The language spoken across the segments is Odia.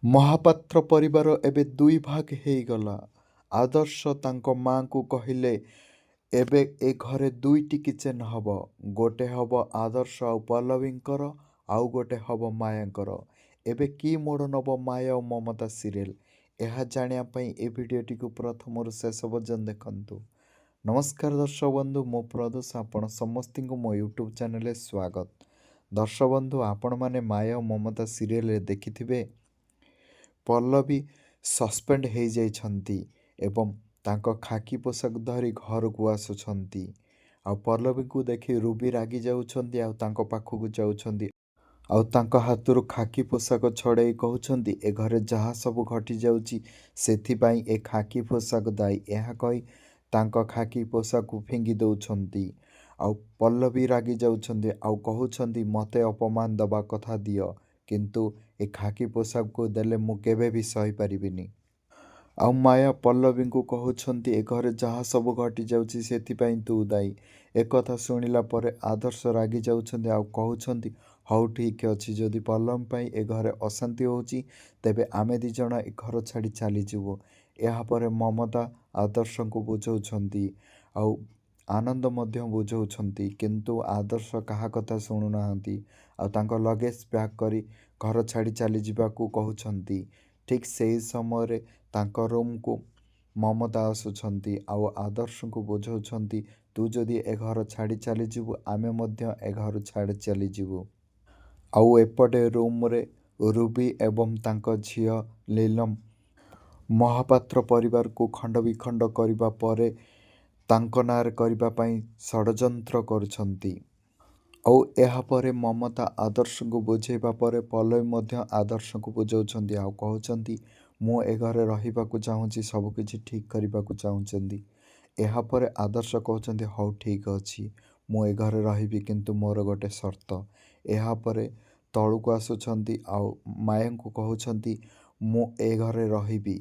ମହାପାତ୍ର ପରିବାର ଏବେ ଦୁଇ ଭାଗ ହେଇଗଲା। ଆଦର୍ଶ ତାଙ୍କ ମାଆଙ୍କୁ କହିଲେ, ଏବେ ଏ ଘରେ ଦୁଇଟି କିଚେନ୍ ହେବ। ଗୋଟେ ହେବ ଆଦର୍ଶ ଆଉ ପଲ୍ଲବୀଙ୍କର, ଆଉ ଗୋଟେ ହେବ ମାୟାଙ୍କର। ଏବେ କି ମୋଡ଼ ନେବ ମାୟା ଆଉ ମମତା ସିରିଏଲ୍, ଏହା ଜାଣିବା ପାଇଁ ଏ ଭିଡ଼ିଓଟିକୁ ପ୍ରଥମରୁ ଶେଷ ପର୍ଯ୍ୟନ୍ତ ଦେଖନ୍ତୁ। ନମସ୍କାର ଦର୍ଶକ ବନ୍ଧୁ, ମୁଁ ପ୍ରଦୋଷ, ଆପଣ ସମସ୍ତଙ୍କୁ ମୋ ୟୁଟ୍ୟୁବ୍ ଚ୍ୟାନେଲରେ ସ୍ୱାଗତ। ଦର୍ଶକ ବନ୍ଧୁ, ଆପଣମାନେ ମାୟା ଆଉ ମମତା ସିରିଏଲରେ ଦେଖିଥିବେ ପଲ୍ଲବୀ ସସ୍ପେଣ୍ଡ ହେଇଯାଇଛନ୍ତି ଏବଂ ତାଙ୍କ ଖାକି ପୋଷାକ ଧରି ଘରକୁ ଆସୁଛନ୍ତି। ଆଉ ପଲ୍ଲବୀଙ୍କୁ ଦେଖି ରୁବି ରାଗି ଯାଉଛନ୍ତି ଆଉ ତାଙ୍କ ପାଖକୁ ଯାଉଛନ୍ତି ଆଉ ତାଙ୍କ ହାତରୁ ଖାକି ପୋଷାକ ଛଡ଼େଇ କହୁଛନ୍ତି, ଏ ଘରେ ଯାହା ସବୁ ଘଟିଯାଉଛି ସେଥିପାଇଁ ଏ ଖାକି ପୋଷାକ ଦାୟୀ। ଏହା କହି ତାଙ୍କ ଖାକି ପୋଷାକକୁ ଫିଙ୍ଗି ଦେଉଛନ୍ତି। ଆଉ ପଲ୍ଲବୀ ରାଗି ଯାଉଛନ୍ତି ଆଉ କହୁଛନ୍ତି, ମୋତେ ଅପମାନ ଦେବା କଥା ଦିଅ, କିନ୍ତୁ ଏ ଖାକି ପୋଷାକକୁ ଦେଲେ ମୁଁ କେବେ ବି ସହିପାରିବିନି। ଆଉ ମାୟା ପଲ୍ଲବୀଙ୍କୁ କହୁଛନ୍ତି, ଏ ଘରେ ଯାହା ସବୁ ଘଟିଯାଉଛି ସେଥିପାଇଁ ତୁ ଦାୟୀ। ଏକଥା ଶୁଣିଲା ପରେ ଆଦର୍ଶ ରାଗି ଯାଉଛନ୍ତି ଆଉ କହୁଛନ୍ତି, ହଉ ଠିକ୍ ଅଛି, ଯଦି ପଲ୍ଲବୀ ପାଇଁ ଏ ଘରେ ଅଶାନ୍ତି ହେଉଛି ତେବେ ଆମେ ଦୁଇ ଜଣ ଏ ଘର ଛାଡ଼ି ଚାଲିଯିବୁ। ଏହାପରେ ମମତା ଆଦର୍ଶଙ୍କୁ ବୁଝାଉଛନ୍ତି ଆଉ ଆନନ୍ଦ ମଧ୍ୟ ବୁଝାଉଛନ୍ତି, କିନ୍ତୁ ଆଦର୍ଶ କାହା କଥା ଶୁଣୁନାହାନ୍ତି ଆଉ ତାଙ୍କ ଲଗେଜ୍ ପ୍ୟାକ୍ କରି ଘର ଛାଡ଼ି ଚାଲିଯିବାକୁ କହୁଛନ୍ତି। ଠିକ୍ ସେହି ସମୟରେ ତାଙ୍କ ରୁମ୍କୁ ମମତା ଆସୁଛନ୍ତି ଆଉ ଆଦର୍ଶଙ୍କୁ ବୁଝାଉଛନ୍ତି, ତୁ ଯଦି ଏ ଘର ଛାଡ଼ି ଚାଲିଯିବୁ ଆମେ ମଧ୍ୟ ଏ ଘରୁ ଛାଡ଼ି ଚାଲିଯିବୁ। ଆଉ ଏପଟେ ରୁମ୍ରେ ରୁବି ଏବଂ ତାଙ୍କ ଝିଅ ନୀଲମ ମହାପାତ୍ର ପରିବାରକୁ ଖଣ୍ଡବିଖଣ୍ଡ କରିବା ପରେ ତାଙ୍କ ନାଁରେ କରିବା ପାଇଁ ଷଡ଼ଯନ୍ତ୍ର କରୁଛନ୍ତି। ଆଉ ଏହାପରେ ମମତା ଆଦର୍ଶଙ୍କୁ ବୁଝେଇବା ପରେ ପଲ୍ଲବୀ ମଧ୍ୟ ଆଦର୍ଶଙ୍କୁ ବୁଝାଉଛନ୍ତି ଆଉ କହୁଛନ୍ତି, ମୁଁ ଏ ଘରେ ରହିବାକୁ ଚାହୁଁଛି, ସବୁକିଛି ଠିକ୍ କରିବାକୁ ଚାହୁଁଛନ୍ତି। ଏହାପରେ ଆଦର୍ଶ କହୁଛନ୍ତି, ହଉ ଠିକ୍ ଅଛି, ମୁଁ ଏ ଘରେ ରହିବି, କିନ୍ତୁ ମୋର ଗୋଟେ ସର୍ତ୍ତ। ଏହାପରେ ତଳକୁ ଆସୁଛନ୍ତି ଆଉ ମାୟାଙ୍କୁ କହୁଛନ୍ତି, ମୁଁ ଏ ଘରେ ରହିବି,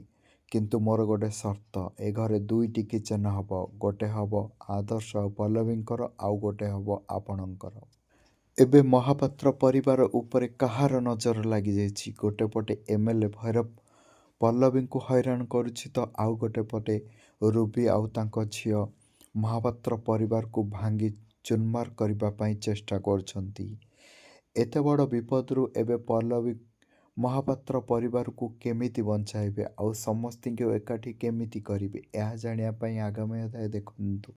କିନ୍ତୁ ମୋର ଗୋଟେ ସର୍ତ୍ତ, ଏ ଘରେ ଦୁଇଟି କିଚେନ୍ ହେବ, ଗୋଟେ ହେବ ଆଦର୍ଶ ଆଉ ପଲ୍ଲବୀଙ୍କର, ଆଉ ଗୋଟେ ହେବ ଆପଣଙ୍କର। ଏବେ ମହାପାତ୍ର ପରିବାର ଉପରେ କାହାର ନଜର ଲାଗିଯାଇଛି? ଗୋଟେ ପଟେ ଏମ୍ ଏଲ୍ ଏ ଭୈରବ ପଲ୍ଲବୀଙ୍କୁ ହଇରାଣ କରୁଛି ତ ଆଉ ଗୋଟେ ପଟେ ରୁବି ଆଉ ତାଙ୍କ ଝିଅ ମହାପାତ୍ର ପରିବାରକୁ ଭାଙ୍ଗି ଚୁରମାର କରିବା ପାଇଁ ଚେଷ୍ଟା କରୁଛନ୍ତି। ଏତେ ବଡ଼ ବିପଦରୁ ଏବେ ପଲ୍ଲବୀ ମହାପାତ୍ର ପରିବାରକୁ କେମିତି ବଞ୍ଚାଇବେ ଆଉ ସମସ୍ତଙ୍କୁ ଏକାଠି କେମିତି କରିବେ, ଏହା ଜାଣିବା ପାଇଁ ଆଗାମୀ ଅଧ୍ୟାୟ ଦେଖନ୍ତୁ।